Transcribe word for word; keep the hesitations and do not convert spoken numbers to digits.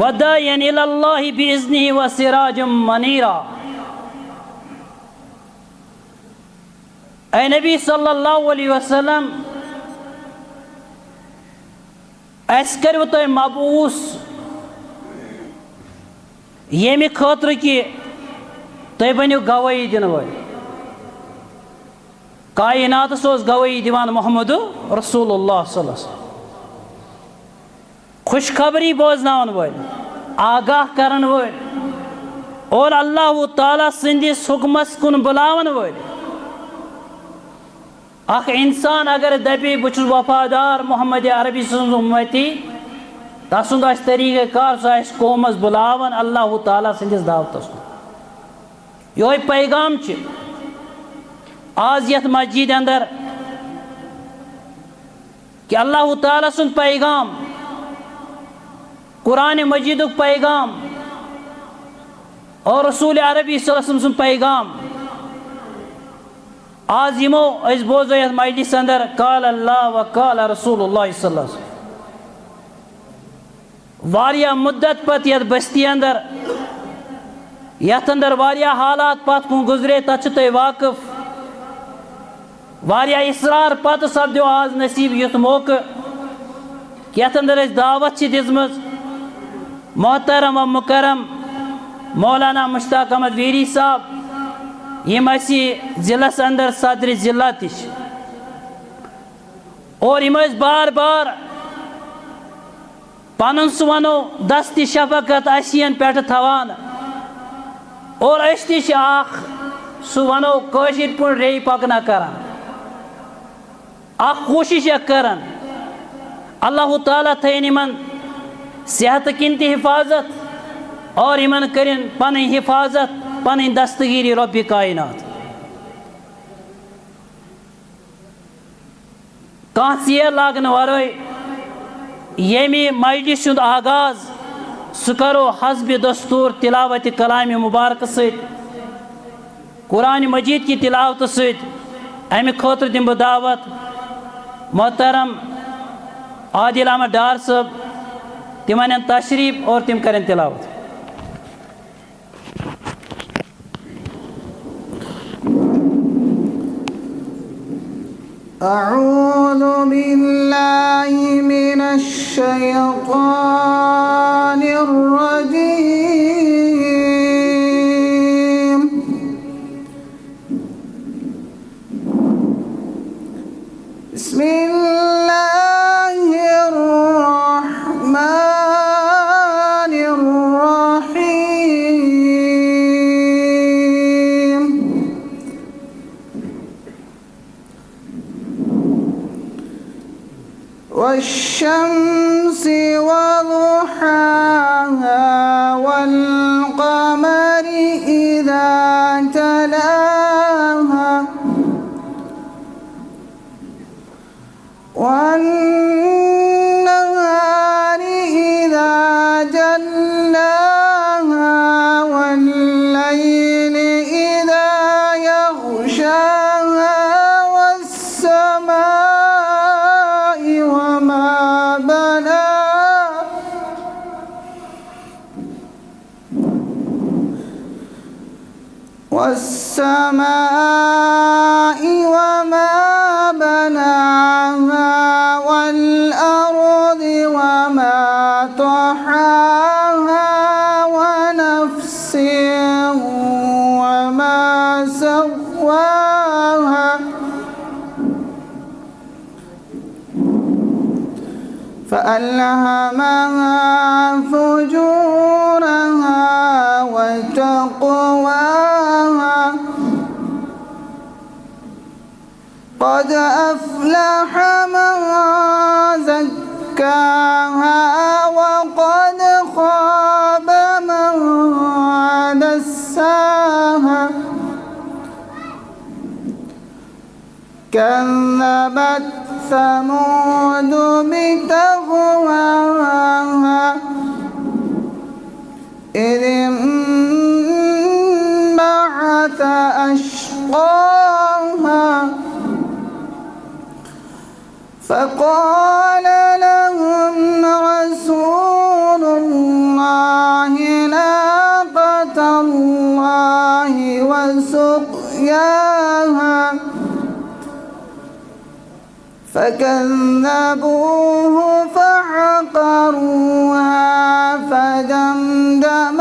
وداعيا إلى الله بإذنه وسراجا منيرا۔ اے نبی صلی اللہ علیہ وسلم، اَسہِ کٔرِو تُہۍ مبعوث ییٚمہِ خٲطرٕ کہِ تُہۍ بٔنِو گوٲہی دِنہٕ وٲلۍ۔ کائناتس اوس گوٲہی دِوان محمد رسول اللہ صلی اللہ علیہ وسلم۔ خوشخبری بوزناون وٲلۍ، آگاہ کرن وٲلۍ اور اللہ تعالیٰ سٕنٛدِس حُکمس کُن بُلاون وٲلۍ۔ اکھ انسان اگر دپہِ، "بہٕ چھُس وفادار محمد عربی سٕنٛز اُمتی"، تسُنٛد آسہِ طریٖقہٕ کار، سُہ آسہِ قومس بُلاون اللہ تعالیٰ سٕنٛدِس دعوتس کُن۔ یِہوٚے پیغام چھِ آز یتھ مسجد اندر کہ اللہ تعالیٰ سُنٛد پیغام، قرآن مجیدُک پیغام اور رسول عربی صلی اللہ علیہ وسلم سُنٛد پیغام۔ آز یِمو أسۍ بوزو یتھ مجلس اندر، قال اللہ و قال رسول اللہ صلی اللہ علیہ وسلم۔ واریاہ مدت پتہٕ یتھ بستی اندر، یتھ اندر واریاہ حالات پتھ کُن گُزرے، تتھ چھِ تُہۍ واقف۔ واریاہ اصرار پتہٕ سپدیو آز نصیب یُتھ موقعہٕ، یتھ اندر اَسہِ دعوت چھِ دِژمٕژ محترم و مکرم مولانا مشتاق احمد ویری صاحب، یِم اَسہِ ضلعس اندر صدر ضلع تہِ چھِ۔ اور یِم ٲسۍ بار بار پنُن سُہ ونو دست شفقت اَسہِ یِن پٮ۪ٹھٕ تھاوان۔ اور أسۍ تہِ چھِ اکھ سُہ ونو کٲشِر پٲٹھۍ ریٚیہِ پکنا کران، اکھ کوٗشش اکھ کران۔ اللہ تعالیٰ تھٲیِن یِمن صحت کِنۍ تہِ حفاظت اور یِمن کٔرِن پنٕنۍ حفاظت، پنٕنۍ دستگیری رۄبِ کائنات۔ کانٛہہ ژیر لاگنہٕ ورٲے ییٚمہِ مجلسہِ ہُنٛد آغاز سُہ کرو حسبِ دستور تلاوت کلامِ مبارکہٕ سۭتۍ، قرآن مجید کہِ تلاوتہٕ سۭتۍ۔ اَمہِ خٲطرٕ دِمہٕ بہٕ دعوت محترم عادل احمد ڈار صٲب، تِم اَنن تشریف اور تِم کرن تلاوت۔ أعوذ بالله من الشيطان الرجيم. بسم الله الرحمن الرحيم. والشمس وضحاها والقمر إذا تلاها والنهار إذا جلاها والليل إذا يغشاها والسماء وما بناها والسماء وما بناها والأرض وما طحاها ونفس وما سواها فألهمها فجورها وتقواها قد أفلح من زكاها وقد خاب من دساها كذبت ثمود بطغواها إذ انبعث أشقاها فقال لهم رسول الله سقياها فكذبوه فعقروها فدمدم